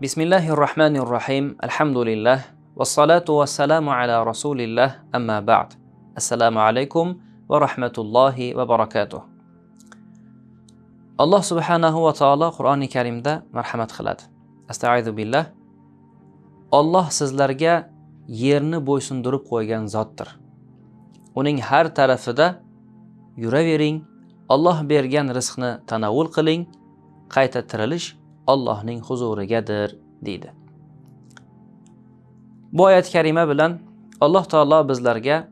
Bismillahi rohmanir rohim. Alhamdulillah vassalotu vassalamu ala rasulilloh, amma ba'd. Assalomu alaykum va rahmatullohi va barakatuh. Alloh subhanahu va taolo Qur'oni Karimda marhamat qiladi. Astaizu billah. Alloh sizlarga yerni bo'ysundirib qo'ygan zotdir. Uning har tarafida yuravering, Alloh bergan rizqni tanovul qiling, qayta tirilish Allohning huzurigadir, deydi. Bu oyat karima bilan Alloh taolo bizlarga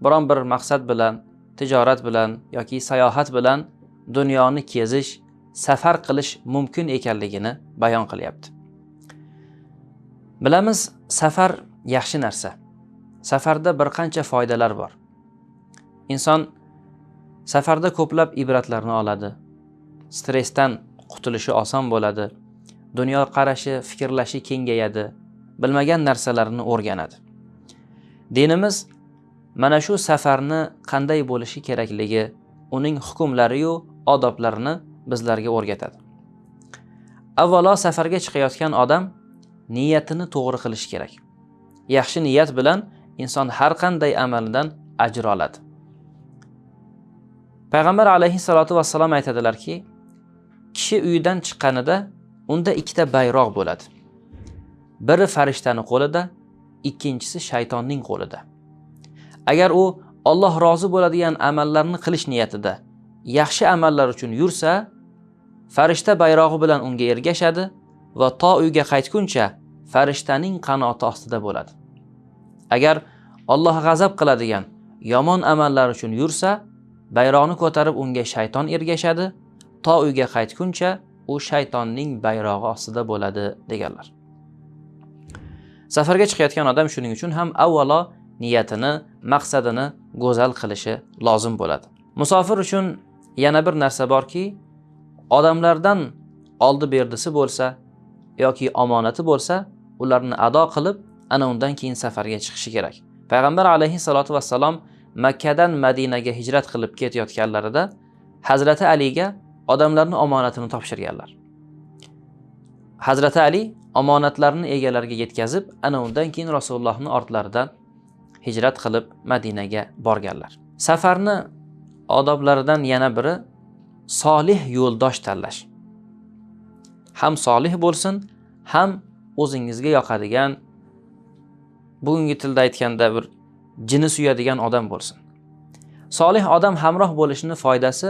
biron bir maqsad bilan, tijorat bilan yoki sayohat bilan dunyoni kezish, safar qilish mumkin ekanligini bayon qilyapti. Bilamiz, safar yaxshi narsa. Safarda bir qancha foydalar bor. Inson safarda ko'plab ibratlarni oladi. Stressdan qutulishi oson bo'ladi. Dunyo qarashi, fikrlashi kengayadi. Bilmagan narsalarini o'rganadi. Dinimiz mana shu safarni qanday bo'lishi kerakligi, uning hukmlari-yu odoblarini bizlarga o'rgatadi. Avvalo safarga chiqayotgan odam niyatini to'g'ri qilishi kerak. Yaxshi niyat bilan inson har qanday amalidan ajr oladi. Payg'ambar alayhissalotu vassalom aytadilarki, kishi uyidan chiqqanida unda ikkita bayroq bo'ladi. Biri farishtani qo'lida, ikkinchisi shaytonning qo'lida. Agar u Alloh rozi bo'ladigan amallarni qilish niyatida yaxshi amallar uchun yursa, farishta bayrog'i bilan unga ergashadi va to uyga qaytguncha farishtaning qanoti ostida bo'ladi. Agar Alloh g'azab qiladigan yomon amallar uchun yursa, bayroqni ko'tarib unga shayton ergashadi, to uyga qaytguncha u shaytonning bayrog'i ostida bo'ladi, deganlar. Safarga chiqayotgan odam shuning uchun ham avvalo niyatini, maqsadini go'zal qilishi lozim bo'ladi. Musofir uchun yana bir narsa borki, odamlardan oldi berdisi bo'lsa yoki omonati bo'lsa, ularni ado qilib, ana undan keyin safarga chiqishi kerak. Payg'ambar alayhissalotu vassalom Makkadan Madinaga hijrat qilib ketayotganlarida Hazrati Aliga odamlarni omonatini topshirganlar. Hazrati Ali omonatlarni egalariga yetkazib, ana undan keyin Rasulullohning ortlaridan hijrat qilib Madinaga borganlar. Safarni odoblaridan yana biri solih yo'ldosh tanlash. Ham solih bo'lsin, ham o'zingizga yoqadigan, bugungi tilda aytganda bir jini suyadigan odam bo'lsin. Solih odam hamroh bo'lishini foydasi,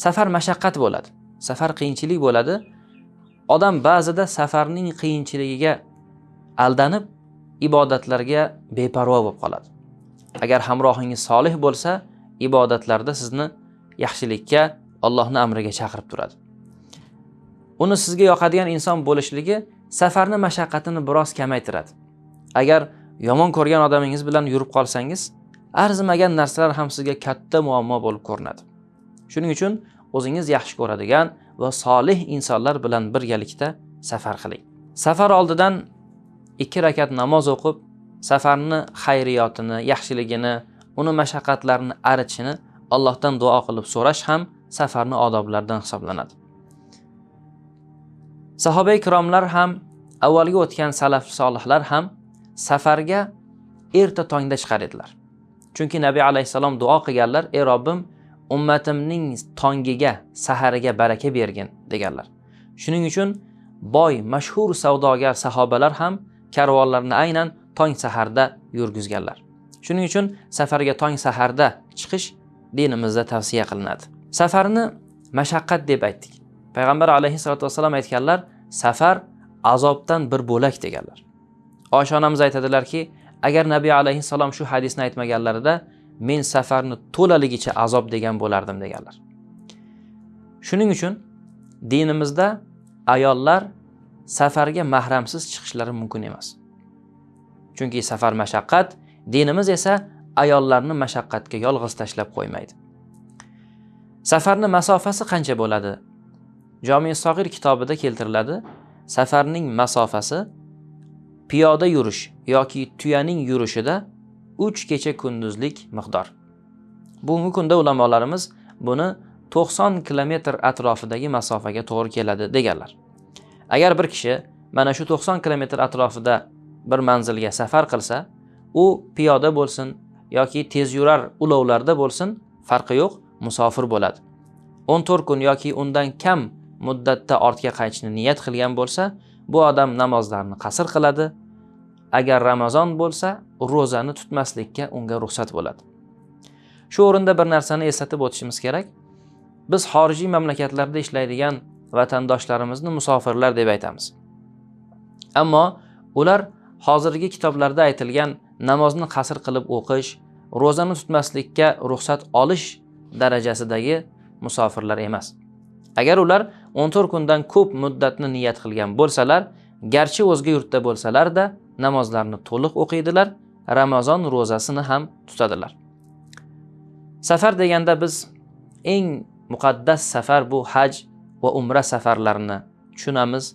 safar mashaqqat bo'ladi. Safar qiyinchilik bo'ladi. Odam ba'zida safarning qiyinchiligiga aldanib ibodatlarga beparvo bo'lib qoladi. Agar hamrohingiz solih bo'lsa, ibodatlarda sizni yaxshilikka, Allohning amriga chaqirib turadi. Uni sizga yoqadigan inson bo'lishligi safarni mashaqqatini biroz kamaytiradi. Agar yomon ko'rgan odamingiz bilan yurib qolsangiz, arzimagan narsalar ham sizga katta muammo bo'lib ko'rinadi. Shuning uchun o'zingiz yaxshi ko'radigan va solih insonlar bilan birgalikda safar qiling. Safar oldidan 2 rakat namoz o'qib, safarni xayriyotini, yaxshiligini, uni mashaqqatlarini aritishini Allohdan duo qilib so'rash ham safarni odoblaridan hisoblanadi. Sahoba ikromlar ham, avvalgi o'tgan salaf solihlar ham safarga erta tongda chiqar edilar. Chunki Nabiy alayhissalom duo qilganlar: "Ey Robbim, ummatimning tongiga, sahariga baraka bergin", deganlar. Shuning uchun boy, mashhur savdogar sahobalar ham karvonlarni aynan tong saharda yurgizganlar. Shuning uchun safarga tong saharda chiqish dinimizda tavsiya qilinadi. Safarni mashaqqat deb aytdik. Payg'ambar alayhissalotu vassalom aytganlar, safar azobdan bir bo'lak, deganlar. Oysha onamiz aytadilarki, agar Nabiy alayhissalom shu hadisni aytmaganlarida, men safarni to'laligicha azob degan bo'lardim, deganlar. Shuning uchun dinimizda ayollar safarga mahramsiz chiqishlari mumkin emas. Chunki safar mashaqqat, dinimiz esa ayollarni mashaqqatga yolg'iz tashlab qo'ymaydi. Safarni masofasi qancha bo'ladi? Jomi Sog'ir kitobida keltiriladi. Safarning masofasi piyoda yurish yoki tuyaning yurishida 3 kecha kunduzlik miqdor. Bugungi kunda ulamolarimiz buni 90 kilometr atrofidagi masofaga to'g'ri keladi deganlar. Agar bir kishi mana shu 90 kilometr atrofida bir manzilga safar qilsa, u piyoda bo'lsin yoki tezyurar ulovlarda bo'lsin, farqi yo'q, musofir bo'ladi. 14 kun yoki undan kam muddatda ortga qaytishni niyat qilgan bo'lsa, bu odam namozlarni qasr qiladi. Agar Ramazon bo'lsa, ro'zani tutmaslikka unga ruxsat bo'ladi. Shu o'rinda bir narsani eslatib o'tishimiz kerak. Biz xorijiy mamlakatlarda ishlaydigan vatandoshlarimizni musofirlar deb aytamiz. Ammo ular hozirgi kitoblarda aytilgan namozni qasr qilib o'qish, ro'zani tutmaslikka ruxsat olish darajasidagi musofirlar emas. Agar ular 14 kundan ko'p muddatni niyat qilgan bo'lsalar, garchi o'zga yurtda bo'lsalar-da, namozlarni to'liq o'qiydilar, Ramazon ro'zasini ham tutadilar. Safar deganda biz eng muqaddas safar bu haj va umra safarlarini tushunamiz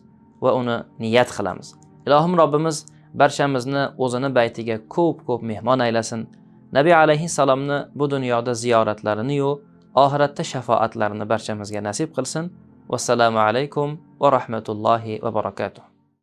va uni niyat qilamiz. Ilohim Robbimiz barchamizni o'zini baytiga ko'p-ko'p mehmon aylasin. Nabiy alayhissalomni bu dunyoda ziyoratlarini-yu oxiratda shafoatlarini barchamizga nasib qilsin. Vassalomu alaykum va rahmatullohi va barakatuh.